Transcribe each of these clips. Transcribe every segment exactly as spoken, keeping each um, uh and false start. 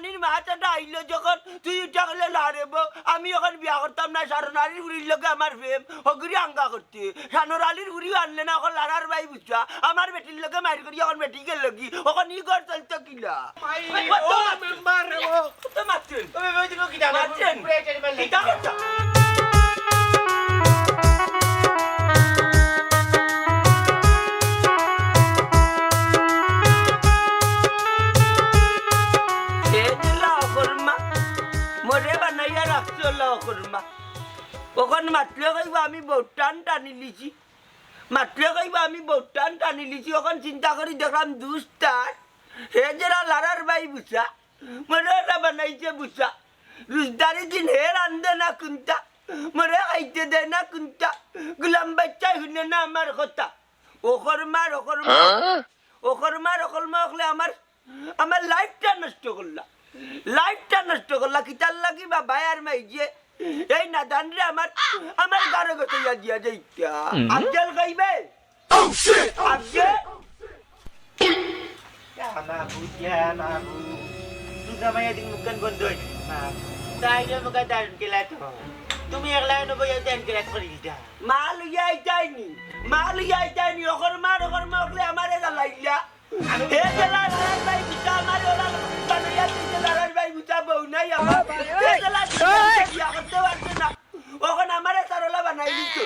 রানীর মাত এটা আইলো যখন, তুই উঠা কইলে, "না রে বউ, আমি অখন বিয়া করতাম না, সারো নারীর ফুড়ির লগে আমার প্রেম, হগুরি আঙ্গা করতে।" সানোর আলীর ফুড়িও আনলে না, অখন লারার বাই বুঝা, আমার বেটির লগে মাইর করি, অখন বেটি গেল কি, অখন ই ঘর চলতো কিলা? মাই, কত ও মাতছইন? মেম্বার রে, ও। কত মাতছইন? ও, ওই দিকে কিতা মাতছইন? পুরা একটা মারলে। কিতা করতা? এ দিলা অকর্মা, মরে বানাইয়া রাখছো লা অকর্মা। অখন মাতলে কইবা আমি বউত টান টানি লিছি। মাতলে কইবা আমি বউত টান টানি লিছি, অখন চিন্তা করি দেখলাম দুষ তার। হে যেরা লারার বাই বুঝা, মরে ওরা বানাইছে বুঝা। রোজদারি দিন হে রান্ধে না কুন্তা, মরে খাইতে দেয় না কুন্তা। গুলাম বাচ্চায় হুনে না আমার কথা। অকর্মার অকর্মা, অকর্মার অকর্মা অকলে আমার আমার লাইফটা নষ্ট করলা, লাইফটা নষ্ট করলা। কিতার লাগি বা বায়ার মাইজে এই নাদানরে আমার, আমার গারো গতইয়া দিয়া যাইতা। আফজল কইবে? আফজল? ইয়া মাবুদ, ইয়া মাবুদ। তুই জামাই আদিন মুখখান বন্ধ হই। মা, তাই যে মুখা দারুণ গেলা তো। তুমি একলা নবো ইয়া দান গেলা করি দিতা। মা লইয়া আইতাইনি, মা লইয়া আইতাইনি, অকর্মা, অকর্মা অকলে আমারে জ্বালাইলা। হে যে লারার বাই বুঝা আমার ওরা বানাইয়া দিছে, লারার বাই বুঝা বউ নাই আমার। হে যে লারার বাই বিয়া করতে পারছে না। অখন আমারে সারলা বানাই দিছে।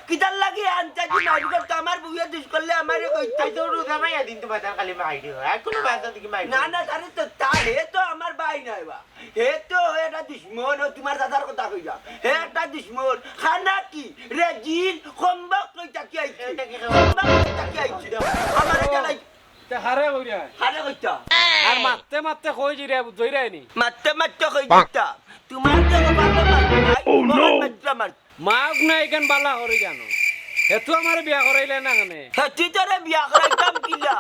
কিতার লাগি আনতা কি মারি করতো? আমার বউয়ে দুষ করলে আমারে কইতো। তাই তো রোজা মাইয়া দিন তো বাজার খালি মাইরে হয়। আর কোনো বাজার দিকে মাইরে না, হয়। না, তারে তো তা হে তো আমার বাই নাই বা। হে তো একটা দুশমন, ও তোমার দাদার কথা কইলাম। হে একটা দুশমন। খানা কি? রেজিল, কম্বক লই তাকি আইছে। এটা কি খাওয়া? কম্বক লই তাকি আইছে। আমারে জ্বালাই তে হারে কইরা। হারে কইতা। আর মাততে মাততে কই জিরা, বুঝইরায়নি? মাততে মাততে কই জিতা। তোমার তো বাবা মাত নাই, Oh, no! আমার মাতলা মাত। মাউক না, এখান বালা করি জানো। হে তো আমারে বিয়া করাইলে না কেনে? হে তুই তোরে বিয়া করাইতাম কিলা?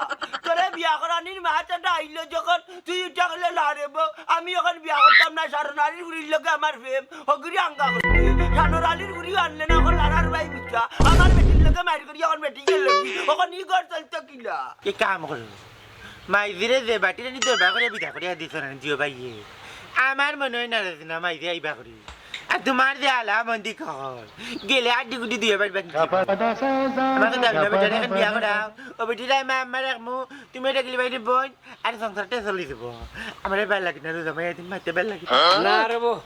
তোরে বিয়া করানির মাত এটা আইলো যখন, তুই উঠা কইলে, "না রে বউ, আমি অখন বিয়া করতাম না, সারো নারীর ফুড়ির লগে আমার প্রেম, হগুরি আঙ্গা করতে।" সানোর আলীর ফুড়িও আনলে না, অখন লারার বাই বুঝা, আমার বেটির লগে মাইর করি, অখন বেটি গেল কি, অখন ই ঘর চলতো কিলা? কি কাম করো? মাইজিরে যে বাটির আনি দরবার করে বিদা করিয়া দিছ না, জিও ভাইয়ে। আমার মনে হয় না রে না, মাইজি আইবা করি। আর তোমার যে আলা মন্দি কখন? গেলে আড্ডি গুড্ডি দিয়ে বাড়ি বাকি। আমার তো দাবি না, বেটারে এখন বিয়া করাও। ও বেটি রাই মা, আমার এক মু, তুমি এটা গেলে বাইরে বোন, আর সংসারটা চলে যাবো। আমার ভালো লাগে না, রোজা মাইয়া দিন মারতে ভালো লাগে না। না রে বউ,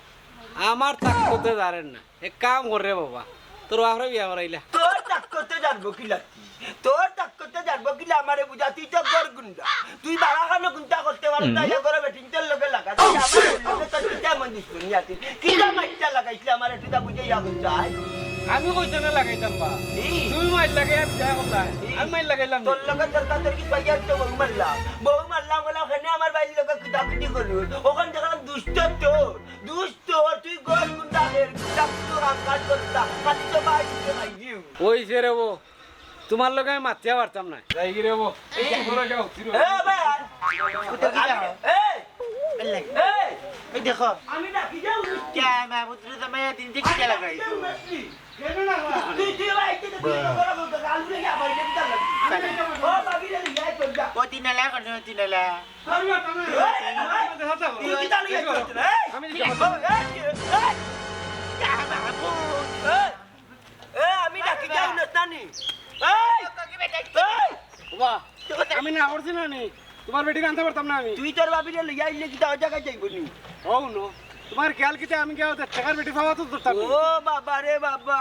আমার তাকতে জানেন না। এক কাম কর রে বাবা, তোর বাপরে বিয়া করাইলা। তোর তাকতে জানবো কি লাগতি? তোর তাকতে জানবো কিলা আমারে বুঝা? তুই তো গর গুন্ডা। তুই বাড়া খানো গুন্ডা করতে পারো, তাই করে বেটিন তোর লগে লাগা। তুই আমার লগে তোর কিতা মন দিস নি আতি? কিতা মাইরটা লাগাইছলে আমারে, তুই তা বুঝে ইয়া করতে আয়। আমি কইতে না লাগাইতাম বা। এই। তুই মাইর লাগাই আর যা কথা। এই। আমি মাইর লাগাইলাম না। তোর লগে তোর কাছে কি পাইয়া তো বউ মারলাম। বউ মারলাম বলে ওখানে আমার বাড়ির লগে কিতা কিতি করবি। ওখান দেখলাম দুষ্ট তো। দুষ্ট, তুই গর গুন্ডা রে, গুন্ডা তো কাজ করতা। খালি তো বাইরে খাই দিও। ওই যে রে বউ, তোমার লগে আমি মাতিয়া পারতাম না। যাই গি রে বউ? এই, ঘরে যাও, ফিরো। এ, ভাই, আমি, এই, এই, এই দেখো। আমি ডাকি যাও, কে মা পুত্র জামাই তিন দিকে কে লাগাই? তুই, তুই ভাই, তুই তো ঘরে বলতো, গাল ঘুরে গিয়া ভাই, দেখতে লাগি। ও, ভাবি রে, লিয়া চল যা। ও তিন আলা, কোন তিন আলা? এই, এই, তুই কি জানি এই করতে না, এই? আমি এই, এই, এই, এই, বাবু। এই, এ, আমি ডাকি যাই না, নানি। এই! বাবা, আমি না করছি না নি। তোমার বেটিরে আনতে পারতাম না আমি। তুই তোর ভাবিরে লইয়া আইলে কিতা ওই জাগাত যাইবো নি? ও নো। তোমার খেয়াল কিতা আমি গিয়া দেড় টেকার বেটি পাওয়া তো ধরতাম না। ও বাবা রে বাবা,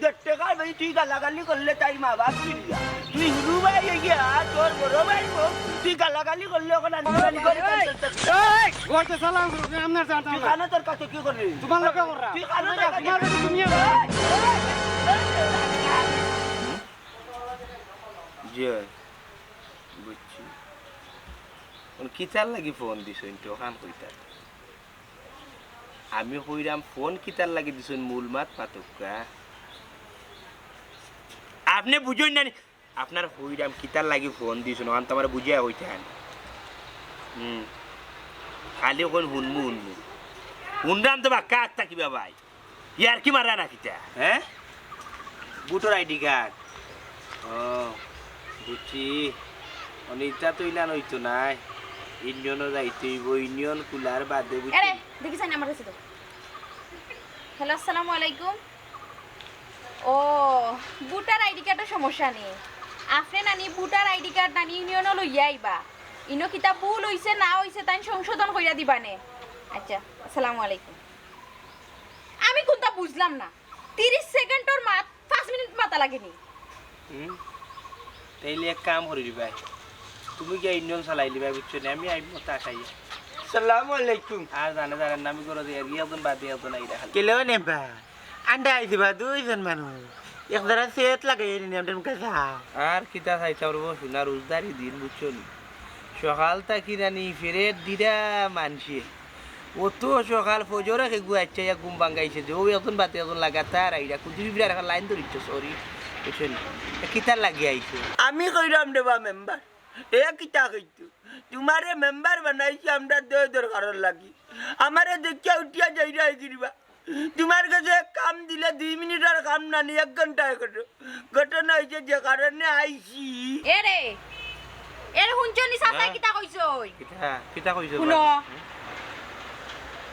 দেড় টেকার বেটি তুই গালাগালি করলে তাই মা বাপ ফিরিয়া। তুই হুরু ভাই হইয়া, তোর বড় ভাই হোক, তুই গালাগালি করলে ওখানে আনতে পারি করে এই! এই! ঘরতে সালাম করো, আমি আপনার জানতাম তুই না। কানো তোর কাছে কি করলি? তোমার লগে কররা। তুই কানো তোর কাছে তোমার বেটি তুমি আমার। এই! জি অয়, বুঝছি। অখন কিতার লাগি ফোন দিছইন তো, অখান কইতা। আমি কইরাম ফোন কিতার লাগি দিছইন, মূল মাত মাতউক্কা। আপনে বুঝইন না নি? আপনারে কইরাম কিতার লাগি ফোন দিছইন, অখান তো আমারে বুঝাইয়া কইতা। হুম। খালি কইন হুনমু, হুনমু। হুনরাম তো বাক্কা আত্মা কিবা ভাই। ইয়ার কি মারা না কিতা, হ্যাঁ? Voter ID card. ও, বুঝছি। মানে, ইটা তো ইলান অইতো নায়। ইউনিয়নও যাইতে অইবো, ইউনিয়ন খুলার বাদে বুঝছি। এরে, দেখি চাই না আমার কাছে তো। হ্যালো, আসসালামু আলাইকুম। ও, ভোটার আইডি কার্ডর সমস্যা নি। আপনে নানি ভোটার আইডি কার্ড নানি ইউনিয়নও লইয়া আইবা। ইনো কিতা ভুল অইছে না অইছে তাইন সংশোধন কইরা দিবা নে। আচ্ছা, আসসালামু আলাইকুম। আমি কুনতা বুঝলাম না। তিরিশ সেকেন্ডর মাত পাঁচ মিনিট মাতা লাগে নি। হুম? তাইলে এক কাম করি রে ভাই, তুমি গিয়া ইউনিয়ন চালাই লিবায়, বুঝছো নি? আমি আইমু তা খাইয়া। সালামু আলাইকুম। আর জানে জানে না, আমি ঘরো যাই, আর গিয়া একজন বাদে একজন আইরা খালি। কেলে নে বা? আন্ডা আইছি বা দুইজন মানুষ। এক জারা সেট লাগাই নি, আমটার মুখে যা। আর কিতা চাইতাম রে বা, সোনা রোজদারি দিন, বুঝছো নি? সকাল থাকি নানি ফেরের দিরা মানষে। অত সকাল ফজরে কেগু আইচ্ছা ইয়া ঘুম ভাঙ্গাইছে যে, অউ একজন বাদে একজন লাগাতার আইরা, কুদুরি বিরার লাইন ধরিচ্ছে, সরি, বুঝছো নি? এ কিতার লাগি আইছে? আমি কইরাম রে বা মেম্বার, এ কিতা কইতো? তুমারে মেম্বার বানাইছি আমরা দয় দরকারর লাগি। আমারে দেখিয়া উঠিয়া যাইরা এগিরিবা। তুমার গেছে এক কাম দিলে দুই মিনিটর কাম নানি, এক ঘন্টায় করো। ঘটনা অইছে যে কারণে আইছি। এরে, এরে হুনছো নি চাচায় হ্যাঁ? কিতা কইছইন? কিতা? কিতা কইছো হুনো। বা?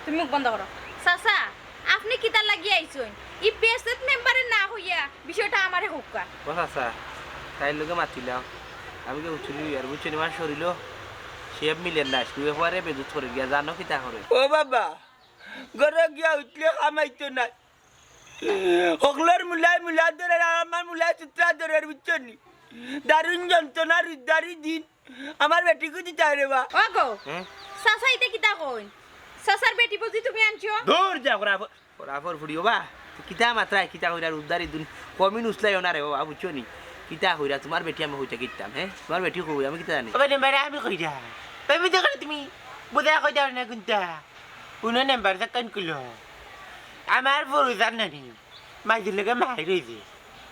তুমি মুখ বন্ধ করো। চাচা, আপনে কিতার লাগি আইছইন? ই বেসেত মেম্বারে না কইয়া বিষয়টা আমারে কউক্কা। ও চাচা, তাইর লগে মাতিলাম। আমি কি উঠিলি আর বুঝছো নি, আমার শরীরও শেপ মিলের না, আজকে ব্যাপারে বেজুত করে গিয়া জানো কিতা করে। ও বাবা, ঘরো গিয়া উঠলে কামাইতো নায়। হকলর মুলায় মুলা ধরের, আর আমার মুলায় সুতরা ধরের, বুঝছো নি? দারুণ যন্ত্রণা, রোজদারি দিন। আমার বেটিগু দিতায় রে বা। ও গো, হ্যাঁ? চাচা ইতা কিতা কইন? চাচার বেটি বুঝি তুমি আনছো? দূর যা, খরাফর ফুড়ি, ও বা। কিতা মাতরায়, কিতা কইরা রোজদারি দিন। কমিন উসলাই অনা রে বাবা, বুঝছো নি? কিতা কইরা, তুমার বেটি আমি কইতা কিতাম, হ্যাঁ? তুমার বেটি কই, আমি কিতা জানি? ও বা, মেম্বারে আমি কইরা। ভাই, বুঝতে পারো তুমি? বুঝা কইতা না কুনতা? হুনো মেম্বার, যাক্কান কুলো। আমার ফুরুজার নানি, মাইজির লগে মাইর অইছে।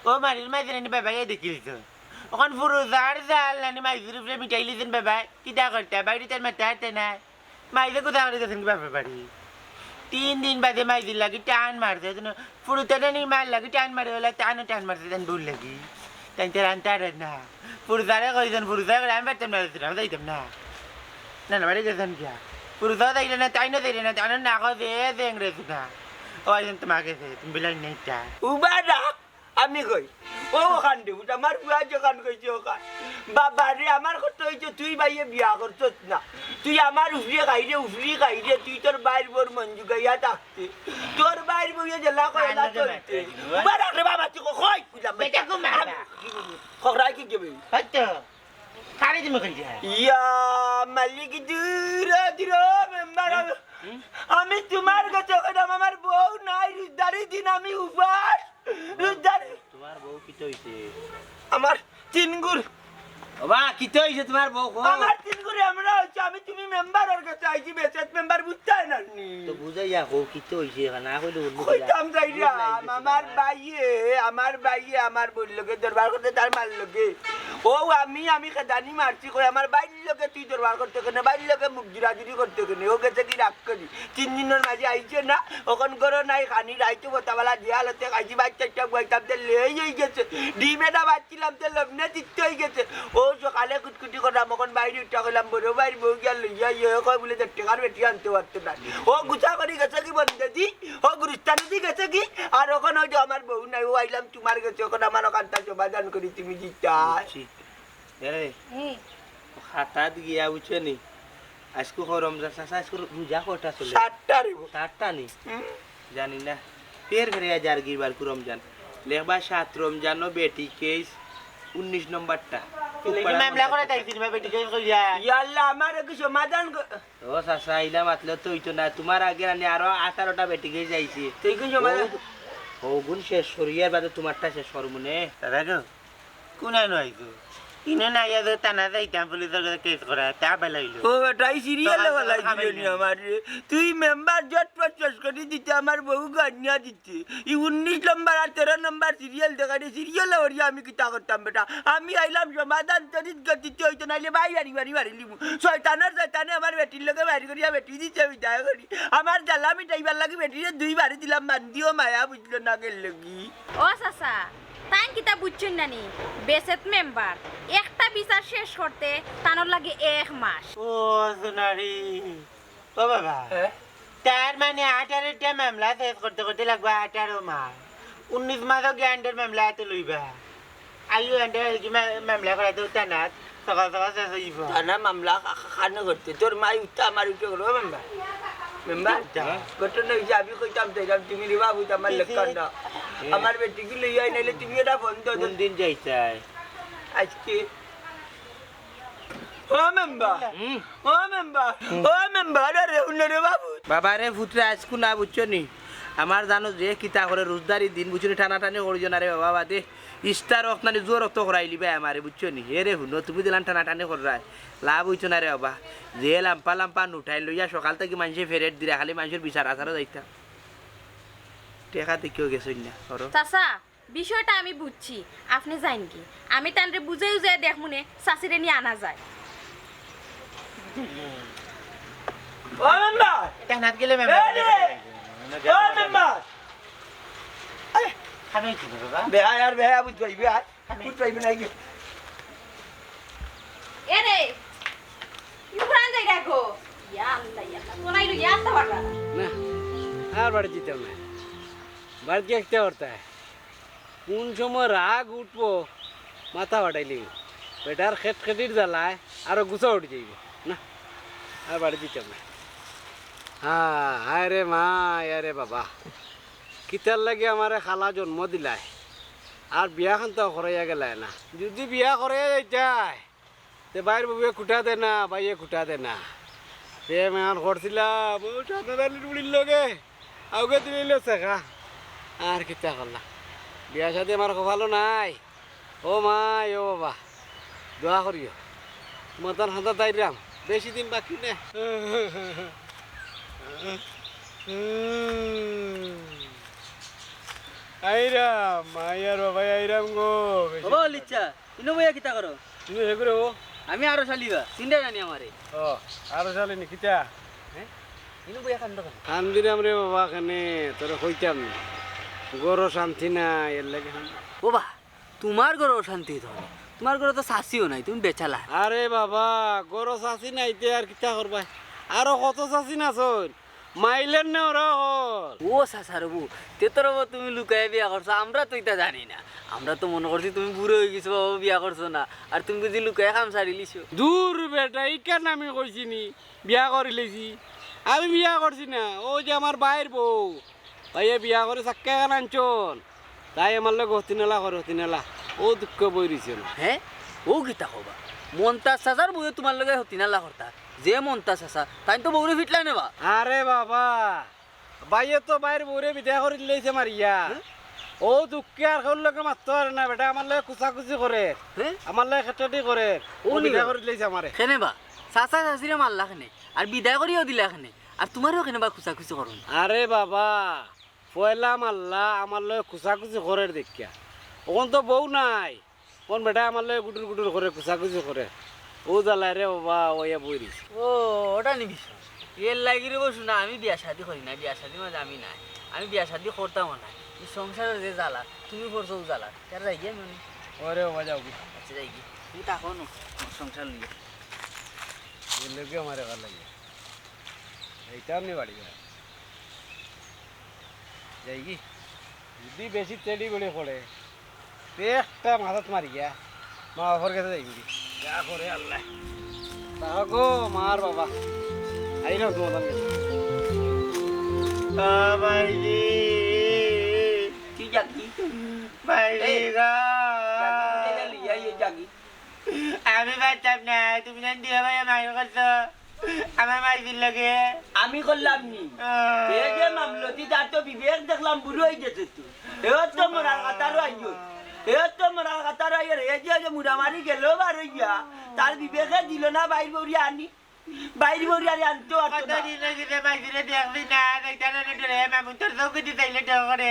ও মারির মাইজির নানি বাবায় দেখিলিছে। অখন ফুরুজার জাল নানি মাইজির উপরে মিটাইলিছেন বাবায়। কিতা করতা? বাইরে তার মাথা হাতে নাই। মাইজে কোথা করে গেছেন কি বাপের বাড়ি? তিন দিন বাদে মাইজির লাগি টান মারছে। ফুরুতা নানি মার লাগি টান মারে, ওলা টানও টান মারছে, তান বউর লাগি। তাইন তার আনতারে না। ফুরুজারে কইছেন, ফুরুজারে কইলে আমি পারতাম না, আমি যাইতাম না। না, না, বাড়ি গেছেন গিয়া। ফুরুজাও যাইলে না, তাইনও যাইলে না, তাইনও না কয় যে, এ যে ইংরেজ না। ও আইছেন তোমার গেছে, তুমি বিলাই নেই তা। উবা ডাক, আমি কই। ও ওখান দে, উঠা, আমার বুয়া যখন কইছে ওখান। বাবা রে, আমার কথা হইছে, তুই বাইয়ে বিয়া করছস না। তুই আমার উফরি খাইরে, উফরি খাইরে, তুই তোর বাইর বউর মন জুগাইয়া থাক। তোর বাইর বউয়ে জেলা কয়লা চলতে। উবা রাখ রে বাবা, তুই কই কইলাম? বেটা কো মারবা। খকরাই কি গেবে? হয়তো। কারে তুমি কই যায়? ইয়া, মালিক দূর, দূর, মেম্বার। হুম? আমি তোমার গেছে কইলাম, আমার বউ নাই, রোজদারি দিন আমি উপাস। রোজদারি। তোমার বউ কিতা অইছে? আমার তিনগুর। বাবা, কিতা অইছে তোমার বউ? কও। আমার তিনগুরে আমরা অইছে, আমি তুমি মেম্বারর গেছে আইছি, বেসেত মেম্বার বুঝতায় না নি। তো বুঝাইয়া কও, কিতা অইছে? না কইলে অন্য কইতাম যাইরাম, আমার ভাইয়ে, আমার ভাইয়ে আমার বউর লগে দরবার করতে তার মার লগে। ও আমি, আমি খেদানি মারছি, কই আমার ভাইর লগে তুই দরবার করতে কেনে, ভাইর লগে মুখ জুড়াজুড়ি করতে কেনে, ও গেছে কি রাগ করি। তিন দিনর মাঝে আইছে না, অখন ঘরো নাই খানি, রাইতো বতাবালা দিয়া হালতে খাইছি, বাইর চাইরটা গুয়াইতাম, তে লেই অই গেছে। ডিম এটা বাচ্চিলাম, তে লবণে তিক্ত অই গেছে। ও সকালে কুটকুটি করলাম, অখন বাইরে উঠা কইলাম, বড় ভাইর বউ গিয়া লইয়া ইয়ে কয় বলে, দেড় টেকার বেটি আনতে পারতো না। ও গুছা করি গেছে কি বন্ধে দি, ও গুরুস্থানে দি গেছে কি, আর অখন ওই যে আমার বউ নাই, ও আইলাম তোমার গেছে, অখন আমার অখানটা সমাধান করি তুমি দিতায়। বুঝছি। এরে, হুম। হাতাত গিয়া বুঝছো নি? আজকে কো রমজান, চাচা, আজকে রোজা কয়টা চলে? সাতটা রে। সাতটা নি? হুম। জানি না। ফের ফেরে আজ আর কি বার কো রমজান। লেখবা সাত রমজানও বেটি কেস উনিশ নম্বরটা। তুমি কি মামলা করে তাই সিনেমা বেটি কেস কইয়া? ইয়াল্লা, আমার কি সমাধান ক-, ও চাচা, ইলা মাতলে তো অইতো না। তোমার আগে আনি আরো আঠারোটা বেটি কেস আইছে। তুই কি সমাধান? ও, ওগুন শেষ করিয়ার বাদে তোমারটা শেষ করমু নে। দাদা গো, কোন আইন আইতো? ইনো না আইয়া যে থানা যাইতাম, পুলিশর কাছে কেস করা, তা ভালা অইলো। ও বেটা, ই সিরিয়ালে তো ভালাই খাবার দিলে নি খাইনি। আমারে। তুই মেম্বার জট পট শেষ করি দিতে, আমার বউগু আনিয়া দিতে। ই উনিশ নম্বর আর তেরো নম্বর সিরিয়াল দেখাইরে, সিরিয়ালে হরিয়া আমি কিতা করতাম বেটা? আমি আইলাম সমাধান তরিত গতিতে অইতো, নাইলে বাই বাড়ি বাড়ি বাড়ি লিমু। শয়তানর শয়তানে আমার বেটির লগে বাইর করিয়া বেটি দিছে বিদায় করি। আমার জ্বালা মিটাইবার লাগি বেটিরে দুই বাড়ি দিলাম, বান্দিও মায়া বুঝলো না গেল লগি। ও চাচা, তাইন কিতা বুঝছইন না নি? বেসেত মেম্বার, একটা বিচার শেষ করতে তানর লাগে এক মাস। ও সোনারি, ও বাবা, হ্যাঁ? তার মানে আঠারোটা মামলা শেষ করতে করতে লাগবো আঠারো মাস। উনিশ মাসও গ্যান্ডের মামলা এত লইবা। আইও এন্ডে কি মা-, মামলা করা তো থানাত, সকাল সকাল শেষ অইব। থানা মামলা খা-, খা-, খানো করতে? তোর মাই উঠতে আমার উঠে করবো মেম্বার। মেম্বার, উঠা। ঘটনা অইছে আমি কইতাম তো এরকম তুমি রে বাবু তো আমার কি লেখার কি? না। আমার বেটিকে লইয়া আই নাইলে তুমি এটা বন্ধ কোন দিন যাইতাই? আজকে। ও মেম্বার, হুম। ও মেম্বার, ও মেম্বার, আরে উন্নরে বাবু। বাবা রে পুত্রে আজকু না বুঝছো নি? আমার জানো যে কিতা করে রোজদারি দিন বুঝছো নি, টানাটানি করিও না রে বাবা, বাদে ইস্তার রক্ত নানি জোর রক্ত করাইলি ভাই আমারে বুঝছো নি? এ রে হুনো, তুমি দিলান টানাটানি কররায়, লাভ অইতো না রে বাবা। যে লাম্পা লাম্পা নুটাইন লইয়া সকাল থাকি মানষে ফেরেট দিরা, খালি মানষর বিচার আচারও যাইতাম। টেকা দেখিও গেছইন না, করো। চাচা, বিষয়টা আমি বুঝছি, আপনে যাইন কি? আমি তানরে বুঝাই উজাই দেখমুনে, চাচিরে নিয়া আনা যায়। ও মেম্বার! থানাত গেলে মেম্বার এ রে! ও মেম্বার! আরে, আমি কি করবো, বাবা? বেহায়া আর বেহায়া বুঝ পাইবে আর? আমি বুঝ পাইবে না কি? এ রে! ইমরান যাই রাখো। ইয়া আল্লাহ, ইয়া আল্লাহ, তোরাই লইয়া আসতে পারবা না। না, আর বাড়ি দিতাম না। বাড়িত গিয়া কিতা করতায়? কোন সময় রাগ উঠবো, মাথা ফাটাইলিমু। বেটার খেটখেটির জ্বালায় আরো গুছা উঠি যাইবো। না, আর বাড়ি দিতাম না। হা, হায় রে মা, হায় রে বাবা। কিতার লাগি আমারে খালা জন্ম দিলায়? আর বিয়াখান তো করাইয়া গেলায় না। যুদি বিয়া করাইয়া যাইতায়, তে ভাইর বউয়ে খুটা দে না, ভাইয়ে খুটা দে না। প্রেম এহান করছিলাম, ও সাদা আলীর বুড়ির লগে। আউগে দিলে ছেকা। আর কিতা করলা? বিয়া শাদি আমার কপালো নাই। ও মাই, ও বাবা, দোয়া করিও। তোমার তান হাতা দাইরাম, বেশি দিন বাকি নে। আইরাম, মাই আর বাবাই আইরাম গো। বেশি বাবা, দিন বাকি লিচ্ছা। ইনো বইয়া কিতা করো? তুমি হে করে ও? আমি আরো শালি বা, চিনরায় না নি আমারে? ও, আরো শালি নি, কিতা? হ্যাঁ? ইনো বইয়া কান্দো কেনে? কান্দিরাম রে বাবা, কেনে তোরে কইতাম নি। ঘরো শান্তি নাই, এর লাগি কান্দি। ও বা, তুমার ঘরো শান্তি তো নাই। তুমার ঘরো তো চাচিও নাই, তুমি বেচালা। আরে বাবা, ঘরো চাচি নাই তে আর কিতা করবায়? আরো কত চাচিন আছইন। মাইলের নে ওরা হর। ও চাচা রে বউ, তে তো রে বউ তুমি লুকাইয়া বিয়া করছো, আমরা তো ইতা জানি না। আমরা তো মনো করছি তুমি বুড়া অই গেছো বাবা, বিয়া করছো না, আর তুমি বুঝি লুকাইয়া কাম সারিলিছো। দূর বেটা, ইখান আমি কইছি নি, বিয়া করিলিছি। আমি বিয়া করছি না, অউ যে আমার ভাইর বউ, ভাইয়ে বিয়া করি চাক্কা এখান আনছইন। তাই আমার লগে হতিনালা করে, হতিনালা। অউ দুঃখ বই রইছে না। হে? অউ কিতা কও বা? মন্তাজ চাচার বউয়ে তুমার লগে হতিনালা করতা? যে মন্তাজ চাচা, তাইন তো বউরে ফিটলা নে বা। আরে বাবা, ভাইয়ে তো ভাইর বউরে বিদায় করি দিলাইছে মারিয়া। হে? অউ দুঃখে আর কেউর লগে মাততো পারে না, বেটা আমার লগে কুচাকুচি করে। হে? আমার লগে খেটাটি করে। অউ অউ নি বিদায় বা? করি দিলাইছে আমারে। কেনে বা? চাচা চাচিরে মারলা কেনে? আর বিদায় করিও দিলা কেনে? আর তুমারেও কেনে বা কুচাকুচি করইন? আরে বাবা, পয়লা মারলা আমার লগে কুচাকুচি করের দেখিয়া। অখন তো বউ নাই। অখন বেটায় আমার লগে গুটুর গুটুর করে, কুচাকুচি করে। অউ জ্বালায় রে বাবা, অইয়া বই রইছে। ও, ওটা নি বিষয়। এর লাগি রে বউ, হুনো, আমি বিয়া শাদি করি না, বিয়া শাদির মাঝে আমি নাই। আমি বিয়া শাদি করতামও না। ই সংসারর যে জ্বালা, তুমি পড়ছো অউ জ্বালা। কেন যাই গিয়া মানে? ওরে বাবা, যাও গি। আচ্ছা, যাই গি। তুমি থাকো নু, সংসার লইয়া। এর লগে আমারে ভালা লাগে। এইটা আপনি বাড়ি যায়। যাই গি? যদি বেশি তেড়ি বেড়ি করে, তে একটা মাথাত মারি গিয়া, মা বাপর কাছে যাই গি। যা করে আল্লাহ। তাহো গো, মার বাবা। আইলাম তোমার কাছে। ও মাইজি। তুই যাকি? মাইজি এই, গো। যাকি, তুই যাকি, লইয়া আইয়ে যাকি। আমি পারতাম না, তুমি জান দিয়া ভাই মাইর করছো। আমার মাইজির লগে। আমি করলাম নি। আহ। এ যে মামলতি, তার তো বিবেক দেখলাম বুড়ো অই গেছে তো। এও তো মরার কথা রইল। এ তো মরার কথা রইয়া রে, যে, যে মুড়ামারি গেল বার হইয়া, তার বিবেকে দিল না বাইর বউরি আনি। বাইর বউরি আনি আনতে পারতো না। কতদিন হয়ে গেছে বাইরে দেখছি না, দেখতে না, না, ডরে, মামুন তোর চোখে দিয়ে চাইলে ডর করে।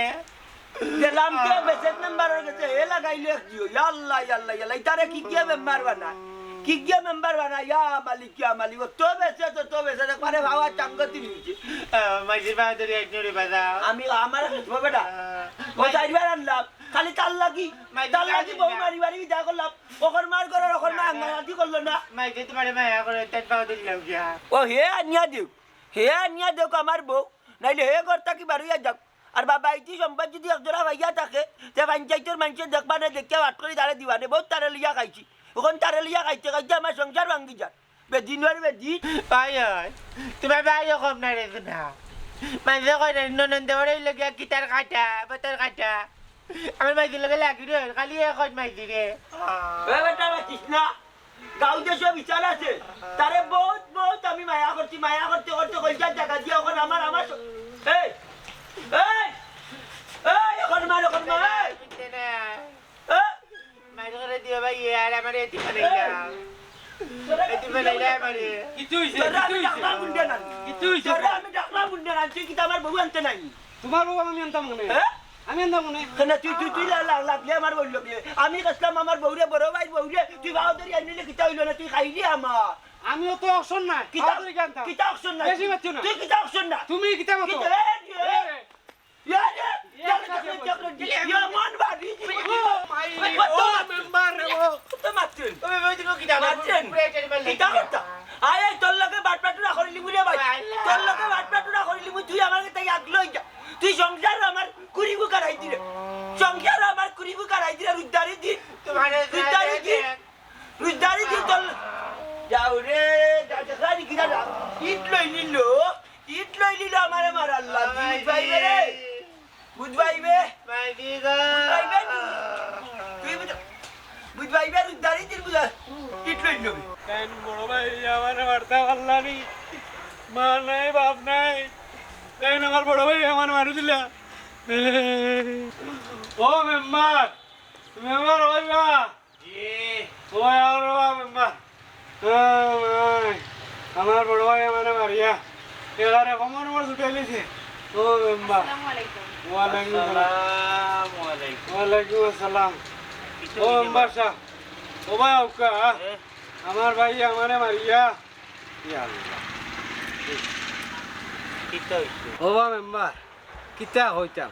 গেলাম তো বেসের মেম্বারের গেছে, এ লাগাইলে এক জিও, ইয়া আল্লাহ, ইয়া আল্লাহ, ইয়া আল্লাহ, ইতারে কি গিয়া মেম্বার বানায়? কি গিয়া মেম্বার বানায়? ইয়া মালিক, ইয়া মালিক, ও তো বেসে, তো, তো বেসে, দেখবারে বাবা চাঙ্গতি নিয়েছে। আহ, মাঝে বাহাদুরি এক জোরে বাজাও। আমি, আমার হাসবো বেটা। আহ, ও চাইবার আনলাম, খালি তার লাগি, মাইজি তার লাগি বাহাদুরি বউ না। মারি মারি বিদায় করলাম। ওখর মার করার ওখর মা না, না। আঙ্গারাতি করলো না। মাইজি তোমারে মায়া করে, তাই পাও দিলাম গিয়া। ও হে আনিয়া দেউক, হে আনিয়া দেউক আমার বউ, নাইলে হে ঘর থাকি বারইয়া যাউক। আর বাবা, ইতি সম্পদ যদি একজোড়া পাইয়া থাকে, তে পঞ্চায়েতর মানষে দেখবা না, দেখিয়া বাট করি তারে দিবা না। বহুত তারে লইয়া খাইছি, অখন তারে লইয়া খাইতে খাইতে আমার সংসার ভাঙ্গি যার। বেদিনর বেদিন। ভাই হয়, তোমার ভাইও কম না রে না। মাইজি কয় না, ননদ দেওয়ার এই লগে কিতার কাটা, বতার কাটা। আমার মাইজির লগে লাগি রে, খালি এখন মাইজি রে। এ বেটা, মাতিস না। গাঁও দেশে বিচার আছে। তারে বহুত, বহুত আমি মায়া করছি, মায়া করতে করতে কইজার জাগা দিয়া অখন আমার, আমার স-, এই, এই, এই, অখন মার, অখন মার, এই। এ? মাইর করে দিও ভাই, এ আর আমার এটি বানাইলাম। এটি বানাইলাম আমারে। কিতা হইছে? তোরে কিতা আমি হইছে? ডাকলাম বুঝলে না। কিতা হইছে? তোরে আমি ডাকলাম বুঝলে না। তুই কিতা আমার বউ আনতে নাই? তোমার বউ আমি আনতাম মনে। হ্যাঁ? আমি আনতাম মনে। কেন তুই, তুই, তুই লা-, লা-, লাগলে আমার বউ লগে। আমি গেছলাম আমার বউরে, বড় ভাইর বউরে, তুই বাহাদুরি আনিলে কিতা হইল না, তুই খাইলি আমার। আমিও তো অকশন নাই। কিতা, বাহাদুরি কি আনতাম? কিতা অকশন নাই? বেশি মাতছো না। তুই কিতা অকশন না? তুমি কিতা মাতো? কিতা, এ, এ, এ, এ, এ, এ, এ, এ, এ, এ, এ, এমন বাড়ি দিবি। ও মাই, কত ও মাতছইন? মেম্বার রে, ও। কত মাতছইন? ও, ও, ও, কিতা মাতছইন? পুরো একটা মারলে। কিতা কথা? আয়, আয়, তোর লগে বাটপাটুরা করিলিমু রে ভাই। আল্লাহ। তোর লগে বাটপাটুরা করিলিমু, তুই আমার কাছে আগ লই যা। তুই সংসার আমার কুড়ি বুক হারাই দিলে। সংসার আমার কুড়ি বুক হারাই দিলে, রুজদারি দিন। তোমারে রুজদারি দিন। রুজদারি দিন তোর। যাও রে, যা, যা, যা, যা, যা। ইট লই নিল, ইট লই নিল আমারে মারার লাগি। বুঝবাইবে রে। বুঝবাইবে। মাইজি গো। বুঝবাইবে তুই। তুই বুঝ-, বুঝবাইবে, রুজদারি দিন বুঝা। ইট লই নিল। তাইন বড় ভাই আমারে মারতা পারলা নি। মা নাই, বাপ নাই। তাইন আমার বড় ভাই আমারে মারি দিলা। ও মেম্বার, মেম্বার, ওই বা। জি। ওই আও রে বা মেম্বার। ওই, আমার বড় ভাই আমারে মারিয়া এবারে কোমর মোর ছুটাই লিছে। ও মেম্বার। আসসালামু আলাইকুম। ওয়ালাইকুম আসসালাম। আসসালামু আলাইকুম। ওয়ালাইকুম আসসালাম। কিতা ও হইছে মেম্বার বা? সাহেব, ও ভাই আউক্কা, হ্যাঁ? আমার ভাই আমারে মারিয়া। ইয়া আল্লাহ। কিতা হইছে? ও বা মেম্বার, কিতা কইতাম?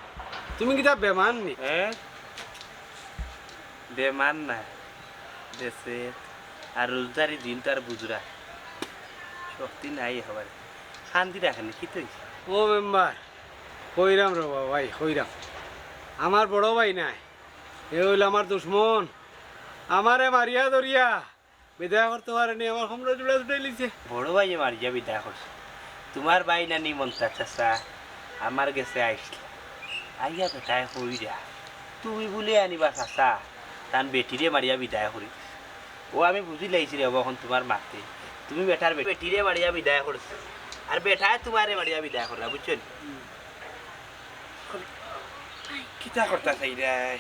তুমি কিতা বেমার নি? হ্যাঁ? বেমার না, দেশে আর রোজদারি দিন তো আর বুঝরা, শক্তি নাই একেবারে। শান্তি রাখেনি, কিতা হইছে? ও মেম্বার, কইরাম রে বা ভাই, কইরাম। আমার বড় ভাই নাই, এ অইল আমার দুশমন। আমারে মারিয়া ধরিয়া বিদায় করতে পারেনি, আমার কোমরর জুড়া ছুটাই লিছে। বড় ভাইয়ে মারিয়া বিদায় করছে। তোমার ভাই নানি মন্তাজ চাচা আমার গেছে আইসলা। আইয়া বেটায় কইরা, তুমি বুলে আনিবা চাচা, তান বেটিরে মারিয়া বিদায় করি দিছে। ও আমি বুঝি লাইছি রে বাবা, অখন তোমার মাতে। তুমি বেটার বে-, বেটিরে মারিয়া বিদায় করছো। আর বেটায় তোমারে মারিয়া বিদায় করলা, বুঝছো নি? কিতা করতা চাইরায়?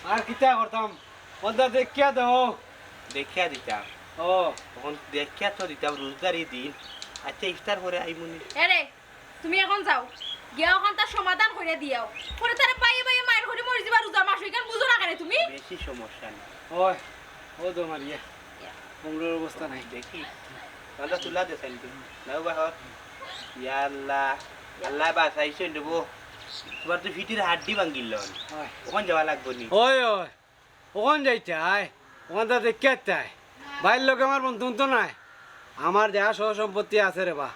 আর কিতা করতাম? অনতা দেখিয়া দেও। দেখিয়া দিতাম। ও। অখন দেখিয়া তো দিতাম, রোজদারি দিন। আচ্ছা, ইফতার পরে আইমুনি। এরে, তুমি অখন যাও। গিয়া অখানতা সমাধান করিয়া দিয়াও। পরে তারে বাইয়ে বাইয়ে মাইর করি মরি যিবা রোজা মাস, ইখান বুঝো না কেনে তুমি? বেশি সমস্যা নাই। ওই, ও তো মারিয়া। কোমরর অবস্থা নাই। দেখি। তাহলে তুলা দে সাইন দিন। নাও বাহর। ইয়া আল্লাহ। আল্লাহ বাঁচাইছইন দেবো। তোমার তো ফিটির হাড্ডি ভাঙ্গিল। ওই। অখন যাওয়া লাগবো নি? ওই, ওই। অখন যাইতায়, অখানতা দেখিয়া আইতায়। ভাইর লগে আমার বন্ধুত্ব নাই। আমার যেতা সহ সম্পত্তি আছে রে বা,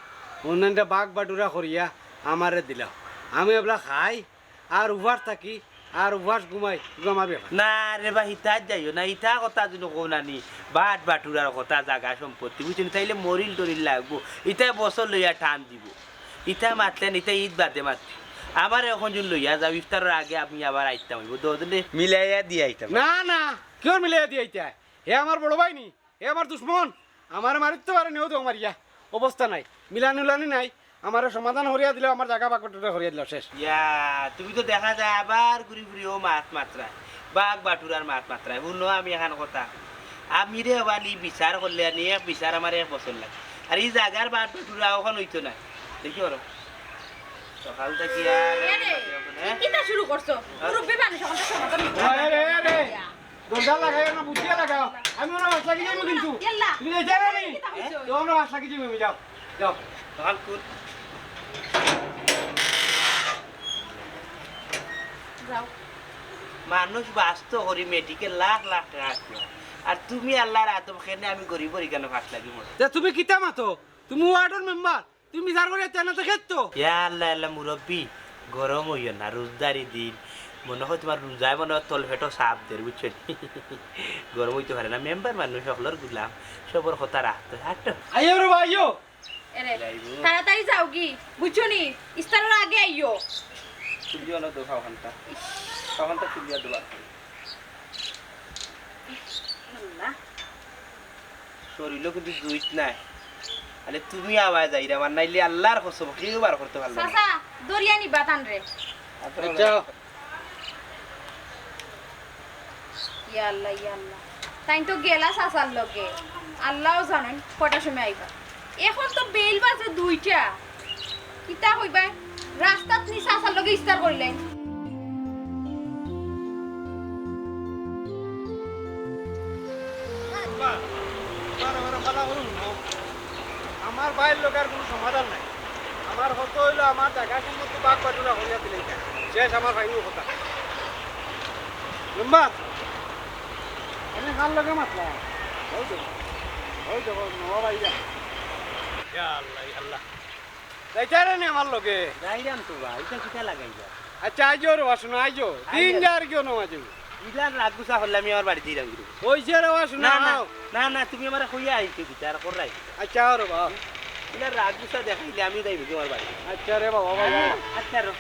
অন্যান্য ভাগ বাটুরা করিয়া আমারে দিলাও। আমি এবলা খাই, আর উপাস থাকি, আর উপাস ঘুমাই, ইগু আমার বেপার। না রে বা, হিতা যাইও না, ইতা কথা যেন কও না নি, ভাগ বাটুরার কথা, জাগা সম্পত্তি, বুঝছো নি? তাইলে মরিল টরিল লাগবো, ইতায় বছর লইয়া টান দিবো। ইতা মাতলে না, ইতা ইদ বাদে মাতলে। আমারে অখন যুদি লইয়া যাও, ইফতারর আগে আমি আবার আইতাম অইবো। দুইজনে মিলাইয়া দিয়া আইতাম। না, না, কিওর মিলাইয়া দিয়া আইতায়? হে আমার বড় ভাই নি, হে আমার দুশমন। আমারে মারিতো পারে নি, অউ দেখো মারিয়া। অবস্থা নাই, মিলানি উলানি নাই। আমারে সমাধান করিয়া দিলাও, আমার জাগা বাটুরা করিয়া দিলাও, শেষ। ইয়া, তুমি তো দেখা যায় আবার ঘুরি ফিরি অউ মাত মাতরায়, বাটুরার মাত মাতরায়। হুনো, আমি এখান কথা, আমি রে বাবা, ই বিচার করলে আনি এক বিচার আমার এক বছর লাগে। আর ই জাগার বাটুরা অখন অইতো না। দেখি ওরা সকাল থাকি আর এ রে, হ্যাঁ? কিতা শুরু করছো? মুরব্বি মানুষ, অখন তো সমাধান করতে আরে, আরে, আরে। দরজা লাগাইও না, বুঝিয়া লাগাও। আমি ওরা বাস লাগি যাইমু কিন্তু। ইয়াল্লা। তুমি যাইতে পারো নি? কিতা কইছো? তো আমরা বাস লাগি যাইমু, আমি যাও। যাও। সকাল কুল। যাও। মানুষ বাঁচতো করি মেডিকেল লাখ লাখ টাকা আছে। আর তুমি আল্লাহর আদম খেনে আমি গরিবর ইখানো ফাঁস লাগি মরে। তে তুমি কিতা মাতো? তুমি ওয়ার্ডর মেম্বার। তুমি বিচার করিয়া তেনা তো খেত তো। ইয়া আল্লাহ, আল্লাহ, মুরব্বি, গরম অইও না, রোজদারি দিন। মনে অয় তুমার রোজায় মনে অয় তলপেটো চাপ দের, বুঝছো নি? গরম অইতে পারে না, মেম্বার মানুষ, হকলর গুলাম, সবর কথা রাখতে অয়। আটো। আইও রে বা, আইও। এরে, যাইবো। তাড়াতাড়ি যাওগি, বুঝছো নি? ইফতারর আগে আইও। খুলিও না তো খাওয়ানটা। খাওয়ানটা খুলিয়া দেবা। আল্লাহ। শরীরও কিন্তু জুইত নাই। আরে তুমি আওয়াজ আইরা, আমার নাইলে আল্লাহর কসম, কেউ বার করতে পারলো না। চাচা, দরিয়া নিবা তানরে। আচ্ছা। ইয়া আল্লাহ, ইয়া আল্লাহ। তাইন তো গেলা চাচার লগে। আল্লাহও জানইন কয়টার সময় আইবা। অখন তো বেইল বাজে দুইটা। কিতা কইবায়? রাস্তাত নি চাচার লগে ইফতার করিলাইন। বারে বারে ফালা করুন না। আমার ভাইর লগে আর কুনু সমাধান নাই। আমার কথা অইলো আমার জাগা সম্পত্তি বাটুরা করিয়া দিলে। শেষ আমার ফাইনাল কথা। মেম্বার, আমি কার লগে মাতলাম? ওই তো, ওই তো, নবাব আইয়া। ইয়া আল্লাহ, ইয়া আল্লাহ। যাইতায় নি আমার লগে? যাইরাম তো বা, ইটা কিতা লাগাইবা? আচ্ছা, আইজো রে বা, হুনো, আইজো। দিন আইজো। যার কিও নমাজে। ইলার রাগ গুছা করলে আমি আমার বাড়িত যাইরাম গিরি। কইছি রে বা, হুনো, না, না, আও। না, না, তুমি আমারে কইয়া আইছো কিতা, আর কররায় কিতা? আচ্ছা, আও রে বা। ইলার রাগ গুছা দেখাইলে আমি যাইমু গি আমার বাড়িত। আচ্ছা রে বাবা, ভাই। আচ্ছা, আচ্ছা, রো।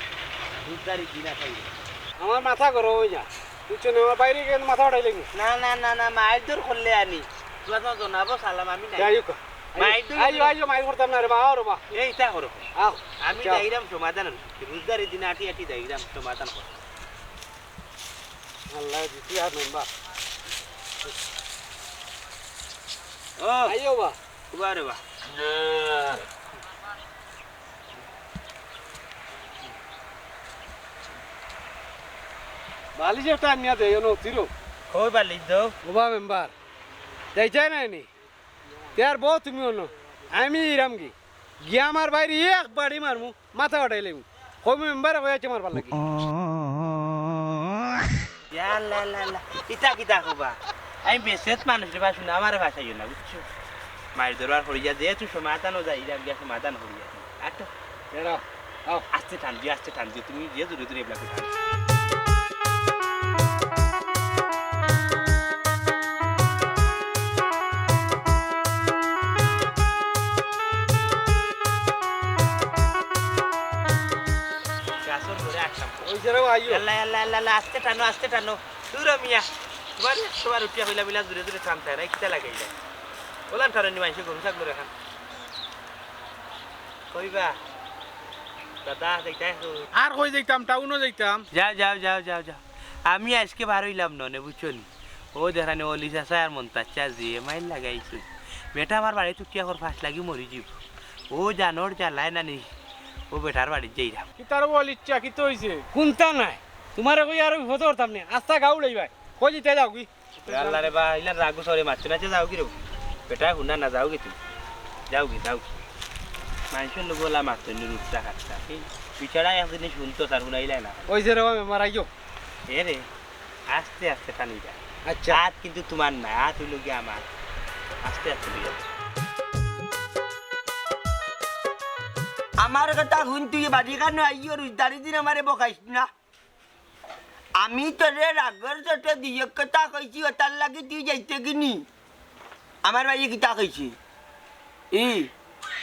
রোজদারি দিন আসাই। আমার মাথা গরম অই যায়। বুঝছো নি, আমার বাইরে গিয়া মাথা উঠাইলে নি। না, না, না, না, মাইর দর করলে আনি। তুমার তো জানাবো সালাম আমি নাই। যাই হোক। মাইর দর আইও, আইও, মাইর করতাম না রে বা, আও রে বা। এই, ইতা করো। আও। আমি আচ্ছা। যাইরাম সমাধান অইছে। রোজদারি দিন আটি আটি যাইরাম সমাধান করো। আল্লাহ দিছি আর মেম্বার। ও। আইও বা। উবা রে বা। বালিশ একটা আনিয়া দেও না, উঠিরো। কই বালিশ দেও? ওবা মেম্বার, যাইতায় নায় নি? তে আর বও তুমি অনো, আমি ইরাম গি। গিয়া আমার বাইরে এক বাড়ি মারমু, মাথা ফাটাইলাইমু। কইমু মেম্বারে কইয়া আইছে মারবার লাগি। ইয়া আল্লাহ, আল্লাহ, আল্লাহ। ইতা কিতা কইবা? আমি বেসেত মানুষ রে বা, হুনো, আমারে ভাসাইও না, বুঝছো? মাইর দরবার করিয়া যে তুই সমাধান অই যায়, ইরাম গিয়া সমাধান করিয়া। আটো। এরা, আও। আস্তে টান দিও, আস্তে টান দিও, তুমি যে জোরে জোরে এবলা করে টানো। গাছর ঘরে আসলাম। ওই যে রে ভাই, আইও। আল্লাহ, আল্লাহ, আল্লাহ, আল্লাহ, আস্তে টানো, আস্তে টানো। দূর মিয়া। তোমার একশো বার উঠিয়া কইলাম, ইলা জোরে জোরে টানতায় না, কিতা লাগাইলা? ওলান টানো নি মাইনষে গরু ছাগলর লাখান। কইবা? দাদা, যাইতায় কই? আর কই যাইতাম, টাউনো যাইতাম। যাও, যাও, যাও, যাও, যাও। আমি আইজকে বার অইলাম ননে, বুঝছো নি? অউ দেখরায় নি, অলি চাচা আর মন্তাজ চাচা যে মাইর লাগাইছে। বেটা আমার বাড়িত উঠিয়া কর ফাঁস লাগি মরি যাইবো। অউ জানর জ্বালায় নানি, অউ বেটার বাড়িত যাইরাম। কিতার অলি চাচা, কিতা অইছে? কুন্তা নাই। তুমারে কই আর বিপদো করতাম নি। আস্তা গাউ উড়াইবায়। কই যাইতায় যাওগি। এ আল্লাহ রে বা, ইলা রাগ গুছাও রে, মাতছো না, আচ্ছা যাওগি রে। বেটা, হুনা না, যাওগি তুমি। যাওগি, যাওগি। মাইনষর লগে অলা মাতছো নি, রূপটা খাট্টা। এই বেচারা এক জিনিস হুনতো, তার হুনাইলায় না। ওই যে রে বা, মেম্বার আইও। এ রে, আস্তে আস্তে টানি যা। আচ্ছা। আত কিন্তু তুমার না, আত অইলো গিয়া আমার। আস্তে আস্তে লইয়া যা। আমার কথা হুন, তুই বাড়ি কানো আইও, রোজদারি দিন আমারে বকাইস না। আমি তোরে রাগর চোটে দুই এক কথা কইছি, অতার লাগি তুই যাইতে গি নি? আমার ভাইয়ে কিতা কইছে? ই,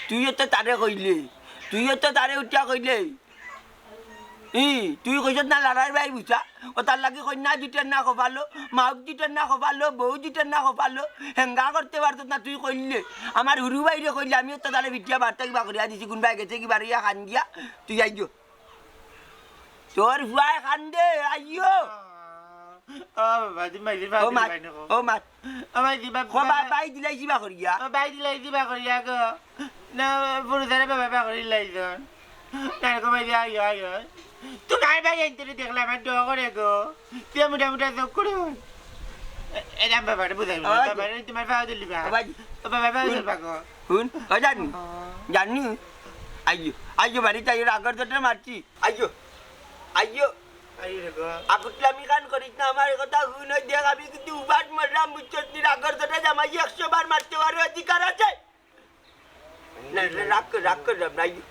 তুইও তো তারে কইলে, তুইও তো তারে উঠিয়া কইলে। ই, তুই কইছস না লাড়ার ভাই বুঝা? ও তার লাগি কইন্যা জুটের না কপালো, মাউক জুটের না কপালো, বউ জুটের না কপালো, হেঙ্গা করতে পারতস না তুই কইলে। আমার হুরু ভাইরে কইলে আমিও তো তাহলে ভিটিয়া বার্তা কিবা করিয়া দিছি, কোন ভাই গেছে কিবা রইয়া খান গিয়া, তুই আইও। তোর ফুয়ায় খান দে, আইও। ও বাবা, তুমি মাইজির ও বাবা মাত, দিবাই না গো। ও মাত। ও মাইজির বাবা, ও বাবা, বাবা। বাই দিলাই কিবা করিয়া। ও বাবা, দিলাই কিবা করিয়া গো। না, পুরুষের বাবা, বাবা করি লাইজন। না, গো, মাইজি, আইও, আইও। তোমার ভাই এনতে দেখলাম, আর ডো করে গো। তুই মোটা মোটা চোখ করো। এ-, এরাম বাবারে বুঝাইবো না, ও বাবারে তোমার পাও দিলি বা। ও বাবা। ও বাবা, পাও দিলি বা গো। হুন, ও জানি। ও। জানি। আইও, আইও, বাড়িত আইও, আগর দরটা মারছি। আইও, আইও। আইও রে গো। আকুতলামি খান করিস না, আমার কথা হুন, ওই দেখ, আমি কিন্তু উবাট মারলাম, বুঝছস নি? আগর দরটা জামাই একশো বার মারতে পারে, অধিকার আছে। না, না, রাগ কর, রাগ কর, রাগ নাই।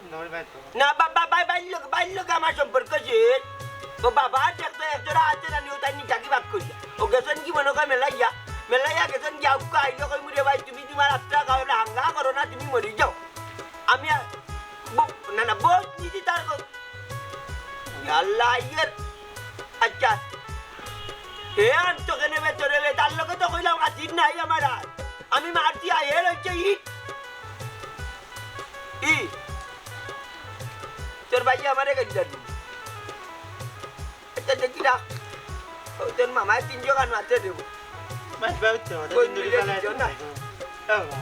না, বা-, বা-, বা-, বাইর লোক, বাইর লোক আমার সম্পর্ক শেষ। ও বাবা, দেখতো একজোড়া আছে না, নিও তাই নিজাকি বাদ করিয়া। ও গেছেন কি মনে কয় মেলাইয়া? মেলাইয়া গেছেন কি আউক্কা আইলে কইমু রে ভাই, তুমি তোমার আত্মা খাও না, হাঙ্গা করো না, তুমি মরি যাও। আমি আর, ব-, না, না, বহুত নীতি তার ক-, ইয়াল্লা, ইয়ের, আচ্ছা। হে আনতো কেনে বে তোরে বে, তার লগে তো কইলাম আজির নাই আমার আর। আমি মারছি, আই, এর হইছে ইট। ই। তোর ভাই আমারে গালি জানি। এটা দেখি না। ও তোর মামায় তিন জোগান মারতে দেবো। মাছ বাবু তো, ওটা কোন তিন মিলে জোগান দিছো না? আছে। ও বাবা।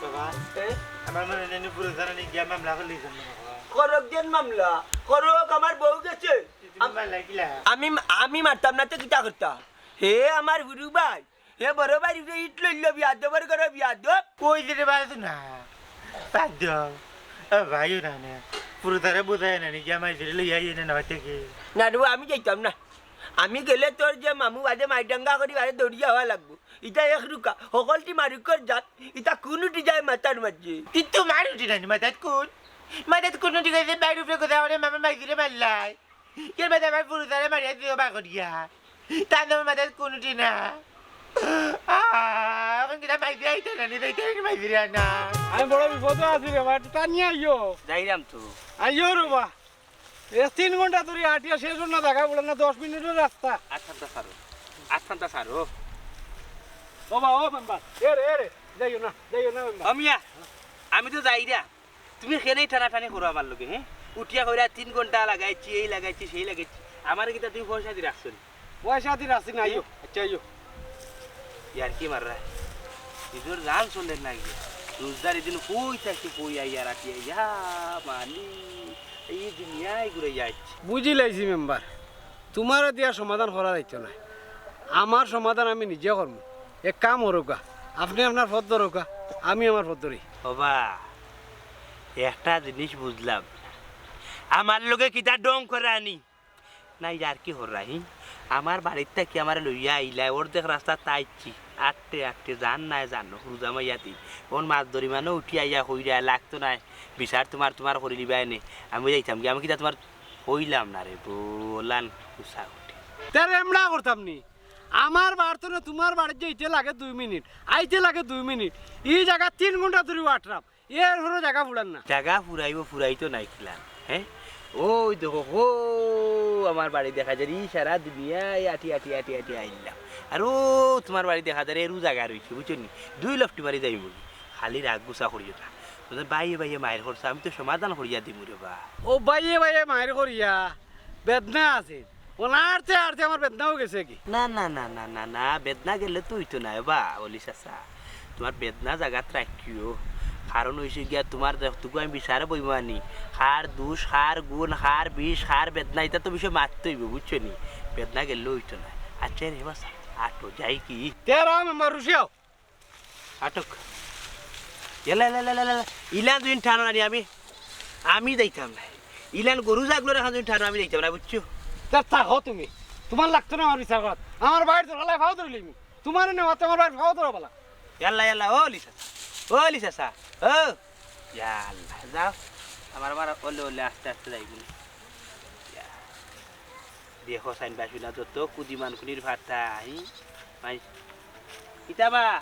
বাবা, এ? আমার মনে নেই, পুরো জানা নেই, গিয়া মামলা করলে এই জন্য বাবা। করক দেন মামলা। করক, আমার বউ গেছে। তুমি আম-, মারলা কিলা? আমি, আমি মারতাম না তো কিতা করতা? হে আমার হুরু ভাই, হে বড় ভাই, রে ইট লইল বিয়াদবর ঘরো বিয়াদব। কই দিতে পারতো না? বাদ দাও। ও ভাইও না, না। পুরো তারা বোঝায় না, নাকি আমার ছেলে লইয়া আইয়ে না, না, বাড়ি থেকে। না রে, আমি যাইতাম না। আমি গেলে তোর যে মামু বাদে মাইডাঙ্গা করি বাদে দৌড়িয়া হওয়া লাগবো। ইটা এক রুকা, হকলটি মারুকর জাত, ইটা কুনুটি যায় মাথার মাঝে। কিন্তু মারুটি নানি মাথাত কোন? মাথাত কোন উঠি গেছে, বাইরে উপরে কোথাও আমার মামা মাইজিরে মারলাই। এর মাঝে আমার পুরুষারে মারিয়া দিও বাগরিয়া। তার নামে মাথাত কোন উঠি না। আহ, এখন কিনা মাইজিরে আইতে না, নিতে আইতে না, মাইজিরে আর না। আমি বড় বিপদে আছি রে বা, একটু টানিয়া আইও। যাইরাম তো। আইও রে বা। এ তিন ঘন্টা ধরি আটিয়া শেষ অর না, জাগা বুড়ার না, দশ মিনিটর রাস্তা। আট ঘন্টা সারো, আট ঘন্টা সারো। ও বা, ও মেম্বার, এ রে, এ রে, যাইও না, যাইও না মেম্বার। ও মিয়া, আমি তো যাইরাম। তুমি কেনে টানাটানি করো আমার লগে, হে? উঠিয়া কইরা তিন ঘন্টা লাগাইছি, এই লাগাইছি, সেই লাগাইছি। আমারে কিতা তুমি পয়সা দি রাখছো নি? পয়সা দি রাখছি না, আইও। আচ্ছা, আইও। ইয়ার কি মাররা? নিজর জান চলের না গিয়া। রোজদার এদিন কই থাকি কই আইয়া রাতি আইয়া মানি এই দুনিয়ায় ঘুরে যাচ্ছে। বুঝি লাইছি মেম্বার, তুমারে দিয়া সমাধান করা যাইতো না। আমার সমাধান আমি নিজে করমু। এক কাম করউক্কা, আপনে আপনার পথ ধরউক্কা, আমি আমার পথ ধরি। ওবা, একটা জিনিস বুঝলাম না। আমার লগে কিতা ঢং করানি? না, ইয়ার কি হররা, হি? আমার বাড়িত থাকি আমারে লইয়া আইলা, অর্ধেক রাস্তা তাইছি, আটতে আটতে, জান নাই জানো, রোজা মাইয়া দিন। অন মাছ ধরি মানে উঠি আইয়া কইরা, "লাগতো নায়, বিচার তুমার, তুমার করি লিবায় নে, আমি যাইতাম গি, আমি কিতা তুমার কইলাম না রে, বলান কুসা উঠে।" তারে এমড়া করতাম নি, আমার বাড়ি তো না, তুমার বাড়িত যাইতে লাগে দুই মিনিট, আইতে লাগে দুই মিনিট, ই জাগা তিন ঘন্টা ধরি আটরাম। এর হনো জাগা ফুরার না। জাগা ফুরাইবো, ফুরাইতো নায় কিলা, হে? ওই দেখো, হো, আমার বাড়ি দেখা যার, ই সারা দুনিয়ায় আটি, আটি, আটি, আটি আইলাম। আর ও তুমার বাড়ি দেখা যার, এরু জাগা রইছে, বুঝছো নি? দুই লফটি মারি যাইমু। খালি রাগ গুসা করিও না। বুঝলে, বাইয়ে বাইয়ে মাইর করছে, আমি তো সমাধান করিয়া দিমু রে বা। ও বাইয়ে বাইয়ে মাইর করিয়া, বেদনা আছে। ও না আরতে আরতে আমার বেদনাও গেছে কি? না, না, না, না, না, না, বেদনা গেলে তো অইতো নায় বা, অলি চাচা। তুমার বেদনা জাগাত রাখিও। কারণ অইছে গিয়া তুমার দেখতুকু আমি বিচারে বইমু আনি। কার দুষ, কার গুণ, কার বিষ, কার বেদনা, ইতা তো বিষয় মাততে অইবো, বুঝছো নি? বেদনা গেলে অইতো নায়। আচ্ছা রে বাছা, আটো, যাই কি? তেরা মেম্বার রুশিয়াও। আটক। এলা, এলা, এলা, এলা, এলা। ইলান দুইন টানো আনি আমি, আমি যাইতাম না। ইলান গরু ছাগলর লাখান দুইন টানো আমি যাইতাম না, বুঝছো? তা থাকো তুমি। তুমার লাগতো না আমার বিচার করাত। আমার বাড়ির দরকার লাগে, ফাও ধরি লইমু। তুমারে নেওয়াতে আমার বাড়ির ফাও ধরা বালা। ইয়াল্লা, ইয়াল্লা, ও লিসা, ও লিসা সা, ও। ইয়াল্লা, যাও। আমার, আমার ওলে, ওলে আস্তে আস্তে যাইবো। ইয়া। দেখো, সাইন বাসু না যত কুদি মানকুনির ভাতা, হি? মাই, ইতা বা,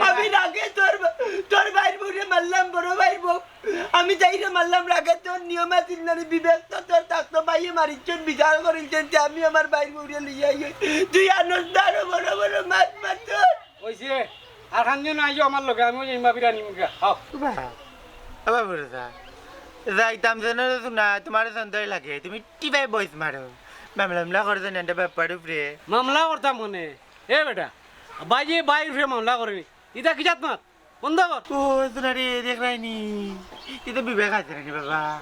আমি রাগে তোর, তোর ভাইর বউরে মারলাম, বড় ভাইর বউ। আমি যাইরে মারলাম রাগে, তোর নিয়ম আছিল না নি, বিবেক তো তোর থাকতো, ভাইয়ে মারিছইন, বিচার করিলছইন, তে আমি আমার ভাইর বউরে লইয়া আই। তুই আনন্দ আরো বড় বড় মাত মাত তোর। অইছে, আর খান দিও না, আইও আমার লগে, আমি ওই ইমা বিরা নিমুগা। আও। বাবা, বাবা বুড়া, যাইতাম যেন না, তোমার সন্দেহ লাগে, তুমি টিপাই বইস মারো। মামলা মামলা করে যেন এনটা ব্যাপার উপরে। মামলা করতাম মনে। এ বেটা, ভাইয়ে ভাইর উপরে মামলা করেনি। ইটা কি জাত মাত? বন্ধ কর। ও, শোনা রে, দেখরায়নি? ইটা বিবেক আছে নি বাবা?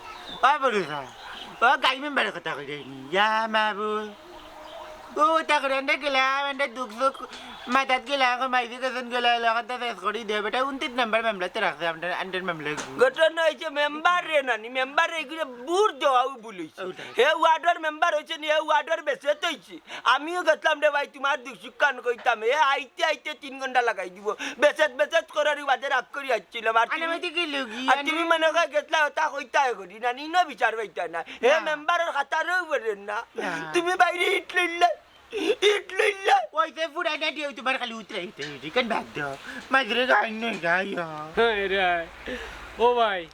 ও, বড় স্যার। ও, গাই মেম্বারর কথা কইরায়নি। ইয়া মাবুদ। ও, তা করে আমরা গেলাম, আমরা দুখ সুখ মাতাত গেলাম, এখন মাইজি গেছেন গেলাম, এখন তো শেষ করি দে, বেটা, ঊনত্রিশ নাম্বার মামলাতে রাখছে, আমরা আন্ডার মামলা। ঘটনা অইছে মেম্বার রে নানি, মেম্বার রে এগুলো বুর দেওয়াও ভুল অইছে। ওটাই। হে ওয়ার্ডর মেম্বার অইছে নি, হে ওয়ার্ডর বেসেত অইছে। আমিও গেছলাম রে ভাই, তোমার দুখ সুখ খান কইতাম, হে আইতে আইতে তিন ঘন্টা লাগাই দিব। বেসেত বেসেত করার বাদে রাগ করি আসছিলাম। আর তুমি, আনামাতি কি লগি, আর তুমি আনে- মনে কয় গেছলা ওটা কইতায় করি না, নিনো বিচার পাইতা না। হে না। মেম্বারর খাতারও বলেন না। না। তুমি বাইরে ইট লইলা, ইট লইলা। ওই যে ফুরাই না দিয়ে তোমার খালি উতরে উতরে উতরে কেন ভাগ দাও? মাঝরে গাই নই গাই। হ্যাঁ রে, ও ভাই,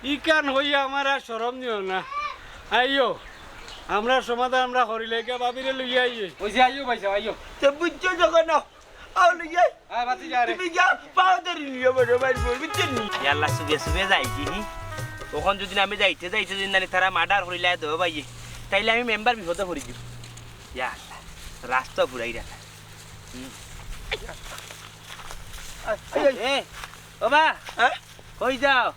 ইখান হইয়া আমার আর শরম দিও না। আইও, আমরা সমাধান আমরা করি লেগে ভাবিরে লইয়া আইও। ওই যে আইও ভাই সাহেব, আইও। তো বুঝছো যখন, আও লইয়া আই। আয়, বাতি যা রে। তুমি যাও, পাও ধরি নিও বড় ভাই, বুঝছো নি? ইয়াল্লা, সুবে সুবে যাই কি নি? তখন যদি আমি যাইতে যাইতে যদি নানি তারা মার্ডার করিলায় দো ভাইয়ে, তাইলে আমি মেম্বার বিপদে পড়ি দিব। ইয়াল্লা, রাস্তা ফুরাই রাখা। হুম। এই, এই। এ, ও বা, হ্যাঁ? কই যাও?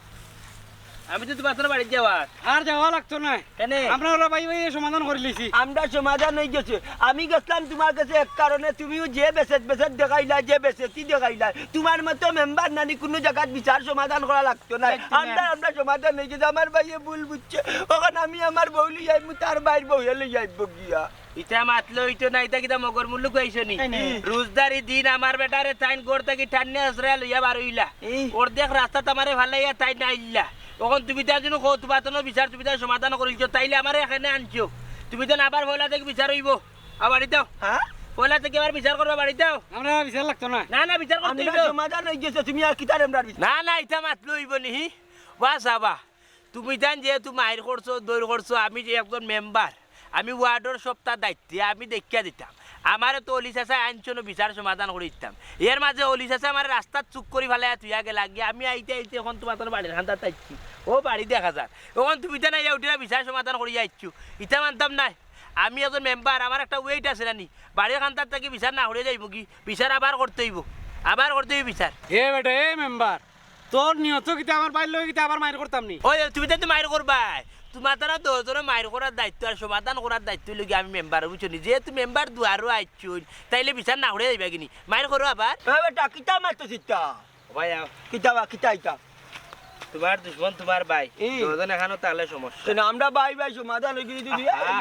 আমি তো তোমার বাড়ি যাওয়ার। আর যাওয়া লাগতো না। কেনে? আমরা ওরা ভাই ভাই সমাধান করি লিছি। আমরা সমাধান হয়ে গেছে। আমি গেছলাম তোমার কাছে এক কারণে, তুমিও যে বেসেত বেসেত দেখাইলা, যে বেসেতি দেখাইলা, তোমার মতো মেম্বার নানি কোনো জায়গাত বিচার সমাধান করা লাগতো না। লাগতো না। আমরা, আমরা সমাধান হয়ে গেছে। আমার ভাইয়ে ভুল বুঝছে। এখন আমি আমার বউ লই আইমু, তার ভাইর বউয়ে লই আইব গিয়া। ইটা মাতলে অইতো না, ইটা কিতা মগর মুল্লুক আইছো নি? এই নে। রোজদারি দিন আমার বেটারে তাইন ঘর থাকি টানিয়া আছড়াইয়া লইয়া বার অইলা। এই। অর্ধেক রাস্তাত আমারে ফালাইয়া তাইন আইলা। অখন তুমি তার জন্য কও, তোমার তো বিচার, তুমি তার সমাধান করিলছো, তাইলে আমারে এখানে আনছো। তুমি তো আবার পয়লা থাকি বিচার অইবো। আবার বাড়ি যাও। হ্যাঁ? পয়লা থাকি আবার বিচার করবা, বাড়ি যাও। আমরা বিচার লাগতো না। না, না, বিচার করতে আমরা অইবো। সমাধান হয়ে গেছে, তুমি আর কিতার আমরার বিচার? না, না, ইটা মাতলে অইবো নি। বাস আবা। তুমি তাইন যেহেতু মাইর করছো, দৌড় করছো, আমি যে একজন মেম্বার, আমি ওয়ার্ডর সবটা দায়িত্বে, আমি দেখিয়া দিতাম। আমারে তো অলি চাচায় আনছইন বিচার সমাধান করি দিতাম। এর মাঝে অলি চাচায় আমারে রাস্তাত চুপ করি ফালাইয়া থুইয়া গেলা গিয়া, আমি আইতে আইতে এখন তোমার বাড়ির কান্দাত আইছি। ও বাড়ি দেখা যার। এখন তুমি তাইন আইয়া উঠিয়া বিচার সমাধান করিয়া আইছো। ইটা মানতাম নায়। আমি একজন মেম্বার, আমার একটা ওয়েট আছে নানি। বাড়ির কান্দাত থাকি বিচার না করিয়া যাইমু কি? বিচার আবার করতে অইবো। আবার করতে অইবো বিচার। এ বেটা, এ মেম্বার, তোর নিয়ত কিতা, আমার ভাইর লগে কিতা আবার মাইর করতাম নি? ওই, তুমি তো মাইর করবায়। তোমার তারা দশ জনে মাইর করার দায়িত্ব আর সমাধান করার দায়িত্ব অইলো গিয়া আমি মেম্বার, বুঝছো নি? যেহেতু মেম্বার দুয়ারো আইছইন, তাইলে বিচার না করিয়া যাইবা কিনি? মাইর করো আবার। এ বেটা, কিতা মাতছস ইতা? ভাই, আও। কিতা বা, কিতা ইতা? তোমার দুশমন তোমার ভাই। এই। দুজন এখানো তাহলে সমস্যা। কেনে আমরা ভাই ভাই সমাধান হয়ে গেছি দিদি? আহা।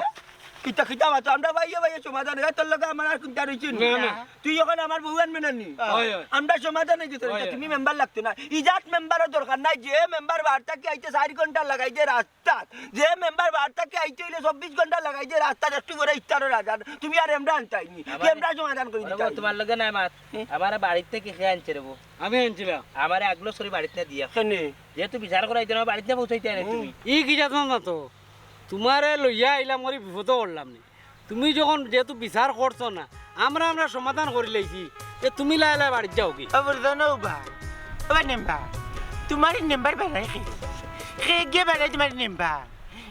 ইতা কিতা মাতো? আমরা ভাইয়ে ভাইয়ে সমাধান অই, তোর লগে আমার আর কুনতা রইছে নি? না, না। তুই অখন আমার বউ আনবে না নি? অয়, অয়। আমরা সমাধান অই গেছে, অয়, অয়। তুমি মেম্বার লাগতো না। ইজাত মেম্বারও দরকার নাই, যে মেম্বার বার থাকি আইতে চাইর ঘন্টা লাগাই যে রাস্তাত, যে মেম্বার বার থাকি আইতে অইলে চব্বিশ ঘন্টা লাগাই যে রাস্তাত, একটু পরে ইফতারর আজান, তুমি আর আমরা আনতাই নি। আমার আমরা সমাধান করি ওরে দিতাই। তোমার লগে নাই মাত। হুম। আমার বাড়িত থাকি কে আনছে রে বউ? আমি আনছিলাম। আমারে আগলো সরি বাড়িত না দিয়া। কেনে? যেহেতু বিচার করাইতে না, বাড়িত না পৌঁছাইতে আনে তুমি। ই কিতা মাতো? তুমারে লইয়া আইলাম, ওরে বিপদো পড়লাম নি। তুমি যখন যেহেতু বিচার করছো না, আমরা, আমরা সমাধান করি লাইছি, তে তুমি লায় লায় বাড়িত যাওগি। ও বুঝছো না উবা? ও বা নেম্বার, তুমার ই নেম্বার বানাই খে। খে গিয়ে বানাই তুমার নেম্বার।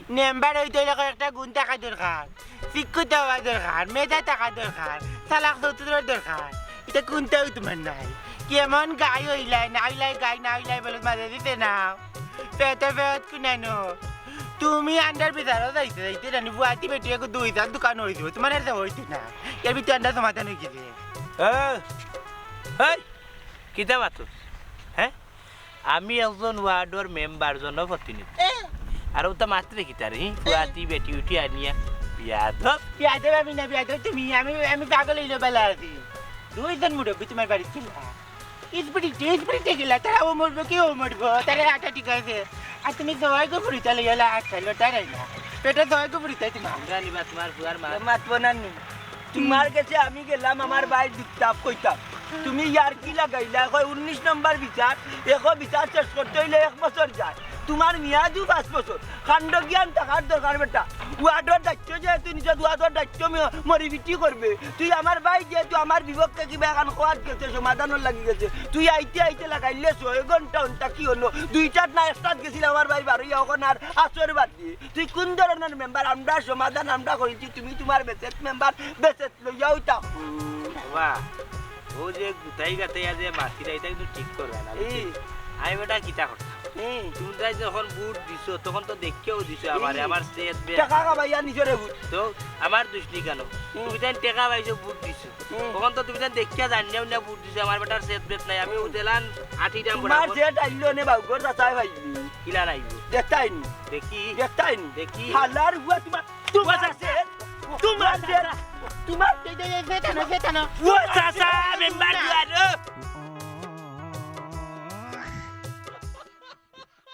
নেম্বার অইতে অইলে কয়েকটা গুণ থাকা দরকার, শিক্ষিত অওয়া দরকার, মেধা থাকা দরকার, চালাক চতুর অওয়া দরকার। ইতা কুনটাও তুমার নাই। কেমন গাই অইলায়, না অইলায় গাই, না অইলায় বলদ, মাঝে দিতে না। পেটে পেট কুনানো। তুমি আন্ডার বিচারো যাইতে যাইতে জানি বুয়াতি বেটি এক দুই চার দোকান অই দিব। তুমার আর যাওয়া অইতো না। এর ভিতরে আন্ডার সমাধান অই গেছে। এ, এই, কিতা মাতো? হ্যাঁ? আমি একজন ওয়ার্ডর মেম্বার, জনপ্রতিনিধি। এ? আর ওটা মাত্রে কিতা রে, হি? ফুয়াতি বেটি উঠি আনিয়া বিয়াদব। বিয়াদব আমি না, বিয়াদব তুমি। আমি, আমি পাগল অইলে বেলা আছি। দুইজন মুরব্বি তুমার বাড়িত ছিল। ইসপিরিটে, ইসপিরিটে গেলা, তারা ও মরবো কি ও মরবো, তারা আটা ঠিক আছে। আর তুমি সবাইকে ফুরিতা লইয়া লা, আচ্ছা, লোটারাই না। পেটে সবাইকে ফুরিতা তোমার। আমরা নিবা তোমার ফুয়ার মা। মাতবো না নি। তুমার গেছে আমি গেলাম, আমার ভাইর বিপদ কইতাম। তুমি ইয়ার্কি লাগাইলা, কয় উনিশ নম্বর বিচার, একো বিচার শেষ করতে অইলে এক বছর যায়। তুমার মেয়াদও পাঁচ বছর। কাণ্ড জ্ঞান থাকার দরকার বেটা। ওয়ার্ডর দায়িত্ব যেহেতু নিছস, ওয়ার্ডর দায়িত্ব ম-, মরিবিটি করবে। তুই আমার ভাই যেহেতু আমার বিপক্ষে কিবা এখান কওয়াত গেছে, সমাধানর লাগি গেছে। তুই আইতে আইতে লাগাইলে ছয় ঘন্টা অন্তা কি অইলো? দুইটাত না একটাত গেছিল আমার ভাই বারইয়া, অখন আর আসর বাদ দিয়ে। তুই কুন ধরনর মেম্বার? আমরা সমাধান আমরা করিছি, তুমি তুমার বেচেত মেম্বার, বেচেত লইয়াও থাকো। বাবা, ও যে গুতাই গাতাইয়া যে মাতিরা, ইটা কিন্তু ঠিক করবা না, বুঝছো? এই। আমি বেটা কিতা করতাম? এই। তুমি তাই যখন ভোট দিছো, তখন তো দেখিয়াও দিছো আমারে, এই। আমার সেট বে- টেকা খাবাইয়া নিজরে ভোট। তো আমার দুষ নি কেন? হুম। তুমি তাই টেকা পাইছো, ভোট দিছো। হুম। তখন তো তুমি তাই দেখিয়া জানিয়া উনিয়া ভোট দিছো, আমার বেটার সেট বেট নাই, আমি হুম। উঠেলাম আঠিটা তোমার বরাবর। সেট আইলো নে বাবু, ঘর যাচাই পাইলি। কিলা নাইবো? দেখতাই নি। দেখি। দেখতাই নি। দেখি। হালার হুয়া তোমার তোমার আছে, তোমার আছে, তোমার এই, এই, এই, যেতা না, যেতা না। ও চাচা, মেম্বার,